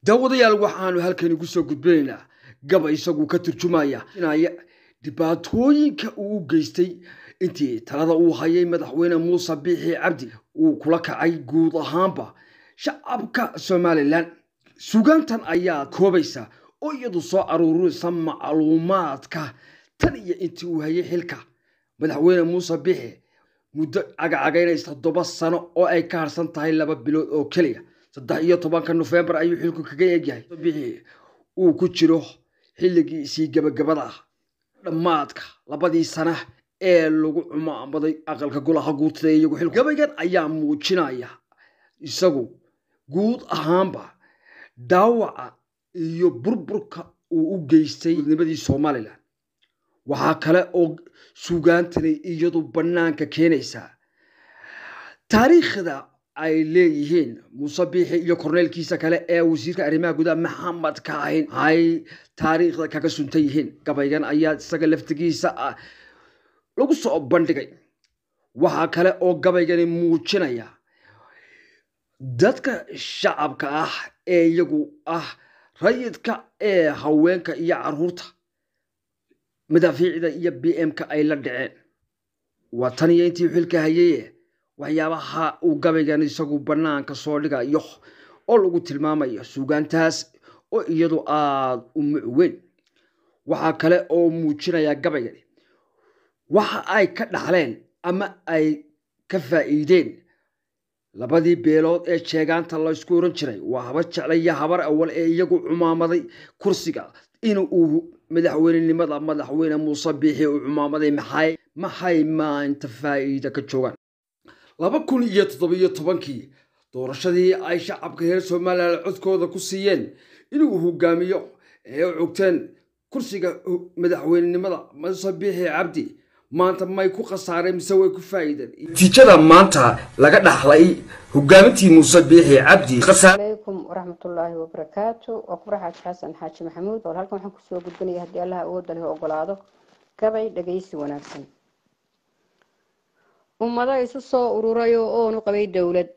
Daawadayaal, waxaanu halkani kusoo gudbinaynaa gabay isagu ka turjumaya dhibaatooyinka uu u geystay intii talada uu hayay madaxweyne Muuse Biixi Cabdi uu kula kacay guud ahaanba shacabka Somalilan. Sugaantan ayaa koobaysa oo iyadu soo aruurinaysa macluumaadka tan iyo intii uu hayay xilka madaxweyne Muuse Biixi muddo cagacagaynaysa 7 sano oo ay ka harsan tahay 2 bilood oo keliya. 13-ka Nofembar ayuu xilku kaga eegyahay. Biixi uu ku jiro xilligiisii gabagabada ah, dhammaadka labadii sana ee lagu cumaamaday aqalka golaha guurtada iyagu xil. Gabaygan ayaa muujinaya isagu guud ahaanba dhaawaca iyo burburka uu u geystay nimadii Somalilan. Waxaa kale oo sugaantani iyadu bannaanka keenaysaa taariikhda ay leeyihiin Muuse Biixi iyo korneelkiisa kale ee wasiirka arrimaha gudaha Maxamed Kaahin ay taariikhda kaga suntan yihiin. Gabaygan ayaa isaga laftigiisa lagu soo bandhigay. Waxaa kale oo gabaygani muujinaya dadka shacabka ah ee iyagu ah rayidka ee haweenka iyo caruurta madaafiicda iyo BM-ka ay la dhaceen. Waa tan iyo intii xilka hayaye waxyaabaha uu gabaygan isagu bannaanka soo dhigayo oo lagu tilmaamayo suugaantaas oo iyadu aada u mucweyn. Waxaa kale oo muujinaya gabaygani waxa ay ka dhaxleen ama ay ka faa'iideen labadii beelood ee jeegaanta la isku oran jiray, waa Haba Jecle iyo Habar Awal, ee iyagu cumaamaday kursiga in uu madaxweynenimada madaxweyne Muuse Biixi uu cumaamaday. Maxay maanta faa'iida ka joogaan? 2017-kii doorashadii ay shacabka reer Somalilan codkooda ku siiyeen inuu hogaamiyo ee u cogteen kursiga madaxweynenimada Muuse Biixi Cabdi, maanta may ku khasaareen mise way ku faa'iideen? Natiijada maanta laga dhaxlay hogaamintii Muuse Biixi Cabdi. Alaykum waraxmatullaahi wabarakaatu. Waa Kubra Xaaji Xasan Xaaji Maxamuud oo halkan waxaan kusoo gudbinaya, haddii Allaha awoodda leh ogolaado, gabay dhagaysi wanaagsan. Ummado isu soo ururay oo oonu qabay dowlad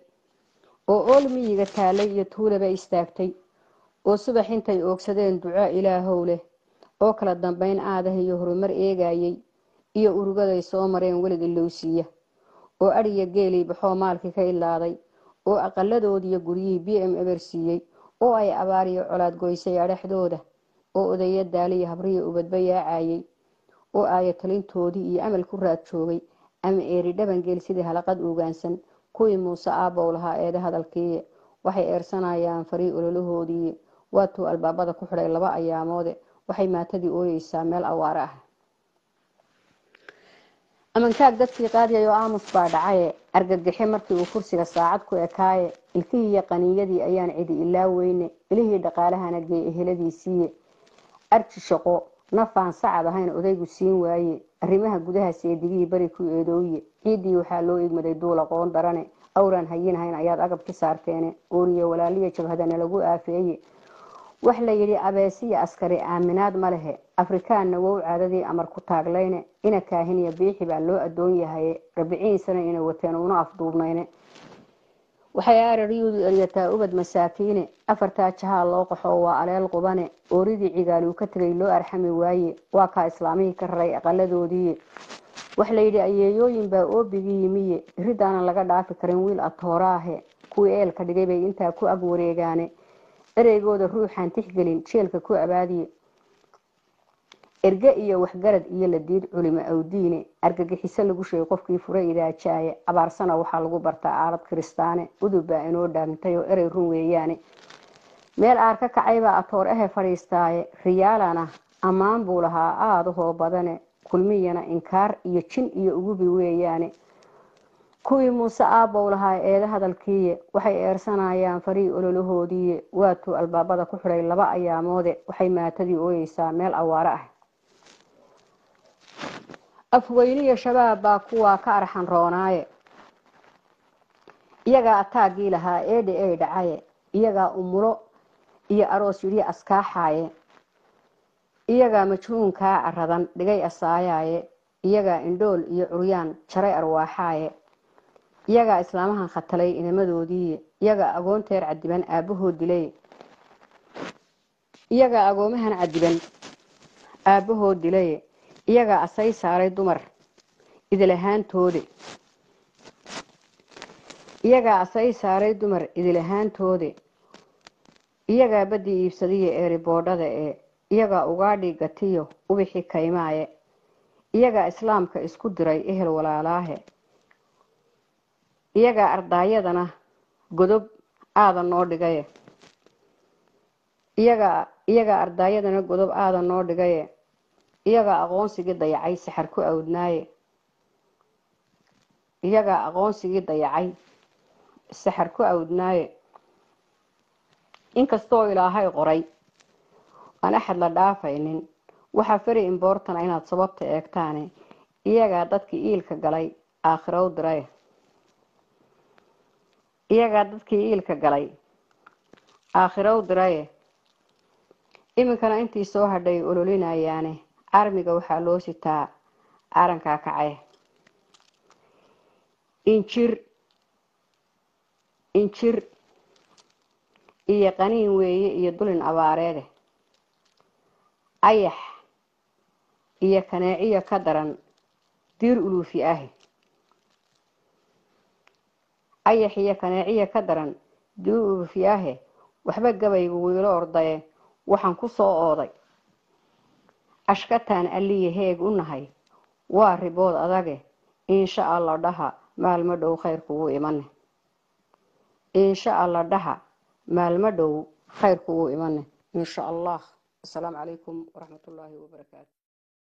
oo ool miyiga taalay iyo tuulaba istaagtay oo subax intay oogsadeen duco Ilaahow leh oo kala dambayn aadah iyo horumar eegayay iyo urugaday soo mareen welig ilowsiiya oo adhiya geelii baxoo maalkii ka ilaaday oo aqaladoodiiyo guryihii BM eber siiyey oo ay abaar iyo colaad goysay adhexdooda oo odaya daaliya habriya ubadba yaacayay oo aaya talintoodii iyo amal ku raad joogay ama eeri dhabangeel sidii halaqad ugaansan. Kuwii Muuse aabbow lahaa eeda hadalkii waxay eersanayaan farii ololahoodii, waatuu albaabada ku xidhay 2 ayaamoode. Waxay maatadii ooyeysaa meel awaare ah. Amankaag dadkii qaadiyay oo aamus baa dhacaye argagaxe markii uu kursiga saacad ku ekaaye. Ilkihii iyo qaniiyadii ayaan cidi ilaa weyne, ilihii dhaqaalahana gee eheladiisiiye. Arji shaqo nafaan sacab ahayn odaygu siin waaye. Arrimaha gudaha seedigihii bari ku eedooye. Ciiddii waxaa loo igmaday duul aqoon darane, awraan hayinahayn ayaad agab ka saarteene. Ooriye walaaliya jabhadana lagu aafeeye. Wax la yidhi abeesiya askari aaminaad ma lehe. Afrikaanna wow caadadii amar ku taaglayne. Ina kaahiniya Biixi baa loo adoon yahaye, 40 sano ina wateen una afduubnayne. Waxay arariyudu eryataa ubad masaakiine. Afartaa jahaa loo qaxoo waa aleel qubane. Ooridii cigaaluu ka tegay loo arxami waaye, waa kaa islaamihii ka raray aqaladoodii. Wax la yidhi ayeeyooyin baa oobigii yimiye, iridaanan laga dhaafi karin wiil atooraahe. Kuwii eelka dhigay bay intaa ku ag wareegaane, ereygooda ruuxaan tixgelin jeelka ku abaadiye. Erge iyo waxgarad iyo ladiid culimo awdiine, argagixiso lagu sheegay qofkii fure idaajaaye. Abaarsana waxaa lagu bartaa aalad kiristaane. Udub baa inoo dhaantay oo erey run weeyaane. Meel aar ka kacaybaa atoor ahe fadhiistaaye. Riyaalana ammaan buu lahaa aadahoo badane. Kulmiyana inkaar iyo jin iyo ugubi weeyaane. Kuwii Muuse aabbow lahaa eeda hadalkiiye waxay eersanayaan farii ololahoodiiye, waatuu albaabada ku xidhay 2 ayaamoode. Waxay maatadii ooyeysaa meel awaare ah. Afweyniya shabaab baa kuwaa ka arxan roonaaye, iyagaa ataaggii lahaa eedhi ey dhacaye, iyagaa umulo iyo aroos yidhi askaaxaaye, iyagaa majnuunkaa caradan dhigay asaayaaye, iyagaa indhool iyo curyaan jaray arwaaxaaye, iyagaa islaamahan khatalay inamadoodiiye, iyagaa agoonteer cadiban aabbahood dilay. Iyagaa agoomahan cadiban aabbahood dilaye. Iyagaa asay saaray dumar idilahaantoode. Iyagaa asay saaray dumar idilahaantoode. Iyagaa baddii iibsadiya eeriboodhada ee. Iyagaa ugaadhii gatiyo ubixi kaymaaye. Iyagaa islaamka isku diray ehel walaalaahe. Iyagaa ardaayadana godob aadan noo dhigaye. Iyagaa ardaayadana godob aadan noo dhigaye. Iyagaa aqoonsigii dayacay saxar ku awdnaaye. Iyagaa aqoonsigii dayacay saxar ku awdnaaye. Inkastoo Ilaahay qoray aan axad la dhaafaynin, waxaa feri imbortana inaad sababta eegtaane. Iyagaa dadkii iilka galay aakhiro u diray. Iyagaa dadkii iilka galay aakhiro u diraye. Iminkana intii soo hadhay ololinayaane, armiga waxaa loo sitaa arankaa kacay. Injir injir iyo qaniin weeye iyo dulin abaareede. Ayax iyo kaneeciyo ka daran diir uluufi ahi. Ayax iyo kaneeciyo ka daran diir uluufi ahe. Waxba gabaygu wiilo ordaye, waxaan ku soo ooday ashkataan alliya heeg u nahay. Waa ribood adage. Insha Allah dhaha, maalmo dhow khayrku wuu imane. Insha Allah dhaha, maalmo dhow khayrku wuu imane, insha Allah. Asalaamu calaykum waraxmatullaahi wabarakaatu.